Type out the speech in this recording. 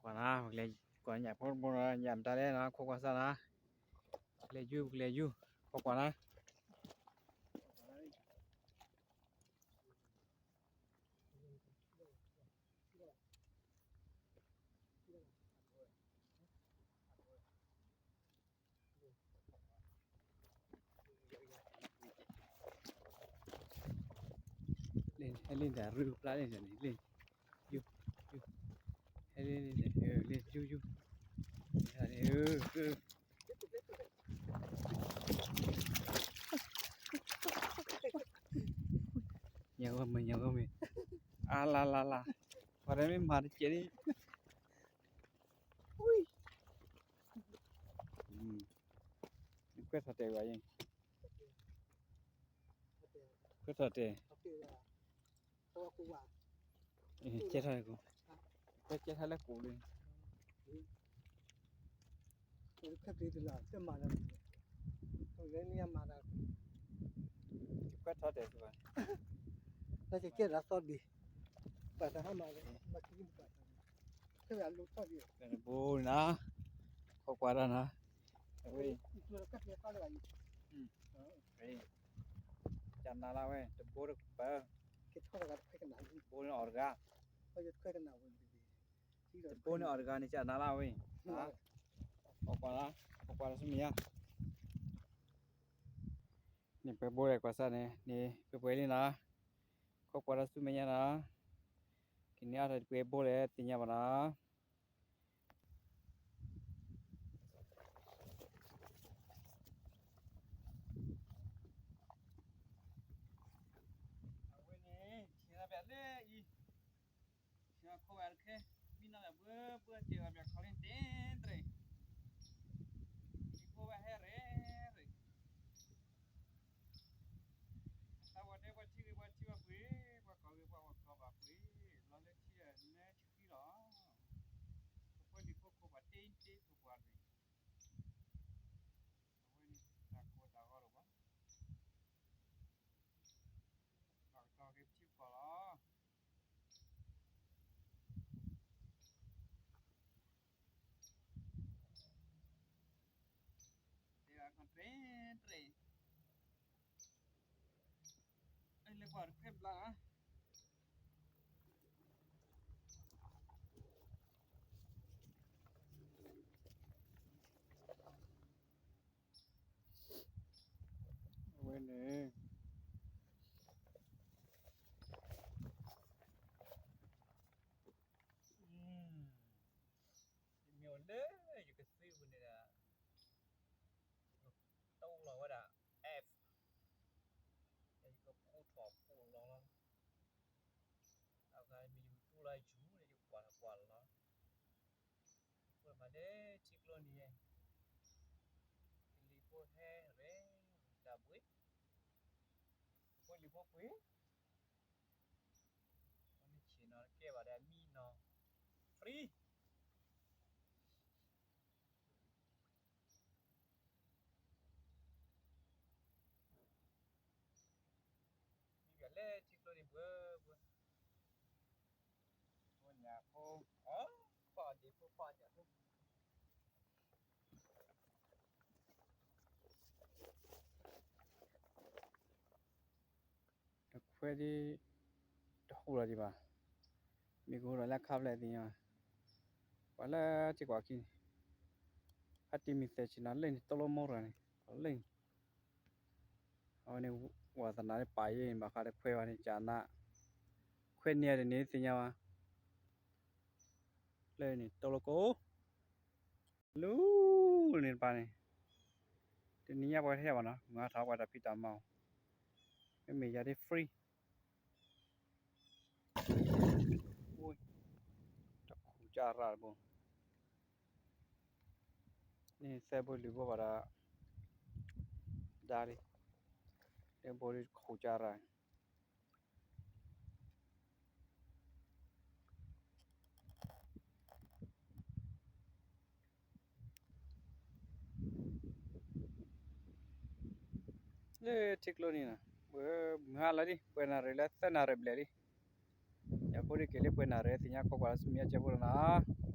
ခိးကွၢ်နၤ, ပကလဲၤကွၢ်ညၣ်ဖိတဘိနီၤ, ညၣ်မတၤလဲၣ်နီၤ, ခိးကွၢ်စၢ်နၤ, ပကလဲၤယူၤ ပကလဲၤယူၤ, ခိးကွၢ်နၤ. ဟဲလံတၢ်ရူၢ်ကပျၢ်လံတၢ်န့ၣ်, လံ, ယူၤ, ယူၤ, ဟဲလံ, လံ, ယူၤ, ယူၤ, တၢ်န့ၣ်, ညၣ်ဂီၢ်မ့ၢ် ညၣ်ဂီၢ်မ့ၢ်, အါလါလါလါ, ပှၤတမ့ၢ်မၤတကဲးန့ၣ်, နခွဲးထီၣ်တဲာ်ဝဲ, ခွဲးထီၣ်တဲာ်, ကဲထီၣ်လဲၣ်ကိး, ကဲထီၣ်လဲၣ်ကိးလံ, ခွဲးထီၣ်တဲာ်စ့ၢ်ဘၣ်, နကဲဒၣ်သီဒံး, ပှၤတဟါမး, တဘိနၤ, ခိးကွၢ်တၢ်နၤ, အဝဲ ကနၤလၢဝဲ တဘိတပၢၢ်, တဘိန့ၣ်အီၣ်တဂၤ, တဘိန့ၣ်အီၣ်တဂၤန့ၣ် ကနၤလၢဝဲ, ခိးကွၢ်, ခိးကွၢ်တၢ်ဆူမဲာ်ညါ, န့ၣ်ပှဲၤဘိလဲၣ်ကွၢ်စၢ်န့ၣ်, န့ၣ်ပှဲၤပှဲၤလံနၤ, ခိးကွၢ်တၢ်ဆူမဲာ်ညါနၤ, ကန့ၢ်အါထီၣ်ပှဲၤဘိလဲၣ်သ့ၣ်ညါဘၣ်နၤ. အဝဲန့ၣ် ဆ့ၣ်နီၤဘၣ်လၢအံၤ, ဆ့ၣ်နီၤခိးဘၣ်တခဲ, မံနီၤဘၣ်ဘှၢဘှၢတဲာ်ဘၣ်ဘၣ်ခီလၢတဲတြဲၤ, ယဖိဘၣ်ဟဲရဲၣ်ရဲၣ်, သးဝဲတဲပှၤထံဂ့ၤပှၤထံဘၣ်ပှ့ၤ, ပှၤကီၢ်ဂ့ၤပှၤကီၢ်ဘၣ်ပှ့ၤ, လီၤလၢထံအမဲာ်ချံလီၤ, ပဖိလံၤဖိခိးဘၣ်တဲတဲခိးပှၤတြဲၤ, အဝဲန့ၣ် တၢ်ကိၢ်တၢ်ဂီၤတဘၣ်, ဘၣ်ကတီၤက့ၤပထံပကီၢ်လီၤ. တဲအါခီတြဲၤတြဲၤ, အဲလဲၤကွၢ်တခွဲဘျါ, အဝဲန့ၣ် ယမ့ၢ်အိၣ်လၢယကသ့ပူၤန့ၣ်ဒီး, ယကတိလီၤဝဲဒၣ် F, ဒီးယကဖိထီၣ်ဖိလီၤလီၤ, အဂၤမ့ၢ်ယကတိလီၤယူၤန့ၣ် ယကွၢ်ထီၣ်ကွၢ်လီၤလီၤ, ပှၤမၤလၢထံကျိနံၤ, ကလံၤဖိဟဲရဲၣ်တၢ်ဘှ့ၣ်, ဖိလံၤဖိပှ့ၤ အဝဲန့ၣ်ဆ့ၣ်နီၤတကဲဘၣ်ဒီးမံနီၤ free, မံဘၣ်လၢထံကျိန့ၣ်ဘှၢဘှၢ, ဖိညၣ်ဖိ, အီၤ, ပှၤဒံးဖိပှၤညၣ်ဖိ တခွဲဒ် တဟူးလီၤဒံးဘၣ်, မ့ၢ်ကဟူးလီၤလၢခါဖျၢၣ်သ့ၣ်ညါ, ပှၤလၢထံကွၢ်ခံန့ၣ်, ဖါတံၢ်မ့ၢ်သဲးဆ့ၣ်နီၤလၢန့ၣ် တိလိမိၢ်ရၤန့ၣ် ပှၤလၢန့ၣ်, အဝဲန့ၣ် ဝါသနာန့ၣ်ပာ်ယဲန့ၣ် ဘၣ်ဃးတခွဲဘၣ်န့ၣ် ကနၣ်, ခွဲန့ၢ်တန့ၢ်သ့ၣ်ညါဘၣ်, လၢန့ၣ် တိလိကိၣ် လူၤန့ၣ်တပၤန့ၣ်, တနံၤညါပှၤတဟဲဘၣ်နီၤ, မၤထီၣ်ပှၤတၢ်ဖံးတၢ်မၤအီၤ, မ့မ့ၢ်ယၤဒ် free, တခူၣ်ကၢ်ရၢ်တဘိ, န့ၣ်သဲဘိလုၢ်ဘိဘၣ်ဒီး, ဒါလံ, တဘိဒ်တခူၣ်ကၢ်ရၢ် လၢထံကျိန့ၣ်နီၤ, ပှၤမုၢ်ဟါလီၤလံ ပှဲၤနၣ်ရံၣ်လၢသၢနၣ်ရံၣ်ဘျဲၣ်လံ, ယဖိဒ်က့ၤလၢပှဲၤနၣ်ရံၣ်သ့ၣ်ညါ ခိးကွၢ်လၢဆူမဲာ်ညါကဲဖိလီၤနီၤ.